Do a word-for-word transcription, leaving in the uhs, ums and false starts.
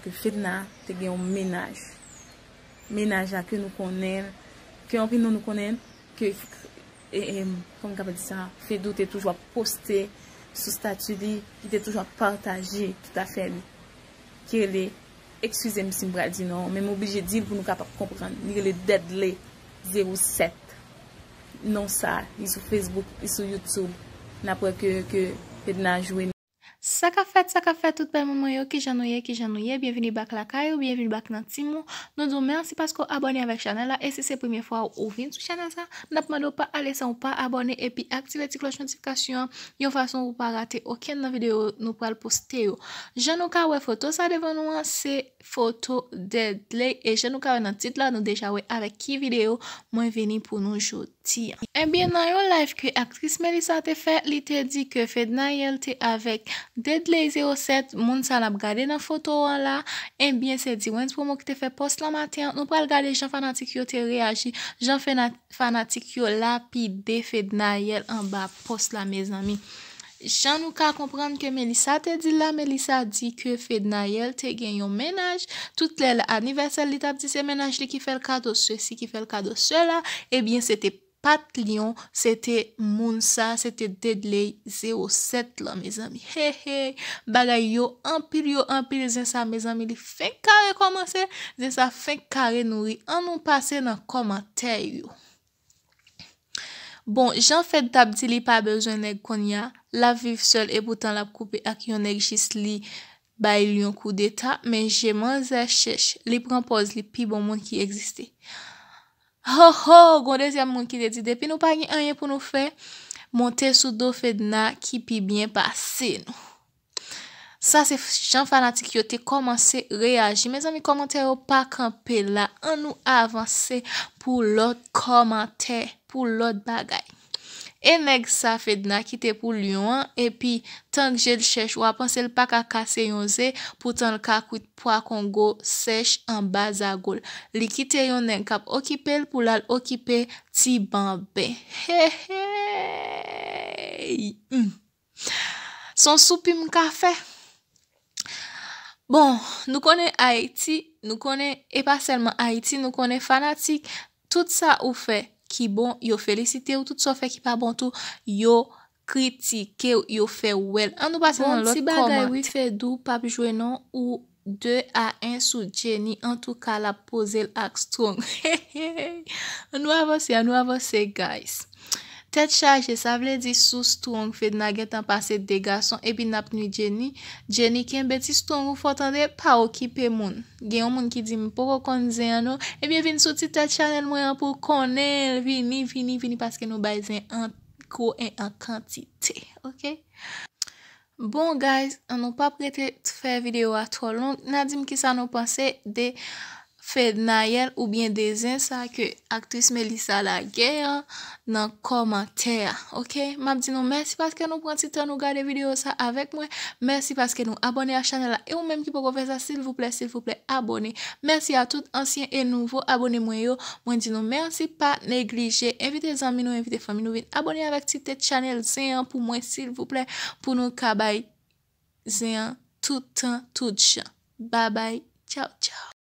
Ke Fedna te gen yon mennaj. Mennaj la ke nou konnen, ke anpil nan nou konnen, ke, e, e, kòman m kapab di sa, Fedou te toujou ap poste sou stati li, li te toujou ap pataje tout afè li. Ki rele, eskize m si m pral di non, men m oblije di l pou nou kapab konprann. Li rele Deadly zewo sèt. Non sa, li sou Facebook, li sou YouTube. N ap wè ke, ke Fedna jwe. Sa k ap fèt, sa k ap fèt, tout bèl moun mwen yo, kijan nou ye, kijan nou ye, byenvini back lakay ou, byenvini back nan Timoun. Nou di w mèsi paske w abòne avèk chanèl la, e si se premye fwa ou, ou vin sou chanèl sa, n ap mande w pa ale san ou pa abòne epi aktive ti klòch notifikasyon an, yon fason pou w pa rate okenn nan videyo nou pral poste yo. Jan nou ka wè foto sa devan nou an, se foto Deadly, e jan nou ka wè nan tit la, nou deja wè avèk ki videyo mwen vini pou nou jodi. Ebyen, nan yon live ke aktris Melissa te fè, li te di ke Fednaelle te avèk Deadly zewo sèt, moun sa n ap gade nan foto an la. Ebyen, se Dwens Promo ki te fè pòs lan maten an. Nou pral gade jan fanatik yo te reyaji, jan fena-, fanatik yo lapide Fednaelle anba pòs la, mezanmi. Jan nou ka konprann ke Melissa te di la, Melissa di ke Fednaelle te gen yon mennaj, tout lè l anivèsè l, li t ap di se mennaj li ki fè l kado sesi, ki fè l kado sela, ebyen se te pa t li non, se te moun sa, se te Deadly zewo sèt lan, mezanmi. He, he, bagay yo anpil, yo anpil, zen sa, mezanmi, li fenk kare kòmanse, zen sa fenk kare nouri. Ann nou pase nan kòmantè yo. Bon, jan Fed t ap di li pa bezwen nèg kounye a, l ap viv sèl, epoutan l ap koupe ak yon nèg jis li bay l yon koudeta, men je manzè chèch, li pran pòz li pi bon moun ki egziste. Ho, ho, gon dezyèm moun ki te di, depi nou pa gen anyen pou nou fè, monte sou do Fedna ki pi byen pase nou. Sa se jan fanatik yo te kòmanse reyaji. Mezanmi, kòmantè yo pa kanpe la. Ann nou avanse pou lòt kòmantè, pou lòt bagay. E nèg sa Fedna kite pou lyon an, epi tank je l chèch, w a panse l pa ka kase yon ze, poutan l ka kwit pwa kongo sèch anba zago l. Li kite yon nèg k ap okipe l pou l al okipe ti banben. He, he! Hmm. Se yon soupi m ka fè. Bon, nou konnen Ayiti, nou konnen, e pa sèlman Ayiti, nou konnen fanatik, tout sa ou fè ki bon, yo felisite w, tout sa w fè ki pa bon tou, yo kritike w, yo fè w wè l. Ann nou pase nan lòt kòmantè. Bon, ti bagay wi, Fedou p ap jwe non, ou de a en sou Jenny, antouka l ap poze l ak Strong. Ann nou avanse, ann nou avanse, guys. Tèt chaje, sa vle di sou Strong, Fedna gentan pase de gason, epi n ap nwi Jenny. Jenny kenbe ti Strong ou fò tande, pa okipe moun. Gen yon moun ki di m poko konn zen an non. Ebyen vin sou ti tèt chanèl mwen an pou konnen l, vini, vini, vini, paske nou bay zen an gwo e an kantite, oke? Bon, guys, ann nou p ap rete fè videyo a twò long. N a di m kisa nou panse de Fednaelle oubyen de zen sa ke aktris Melissa lage an nan kòmantè a, oke? M ap di nou mèsi paske nou pran ti tan nou gade videyo sa avèk mwen. Mèsi paske nou abòne a chanèl la. E ou menm ki poko fè sa, silvouplè, silvouplè, abòne. Mèsi a tout ansyen e nouvo abòne mwen yo. Mwen di nou mèsi, pa neglije envite zanmi nou, envite fanmi nou vin abòne avèk ti tèt chanèl zen an pou mwen, silvouplè, pou nou ka bay zen an tout tan, tout jan. Babay, tchaw, tchaw.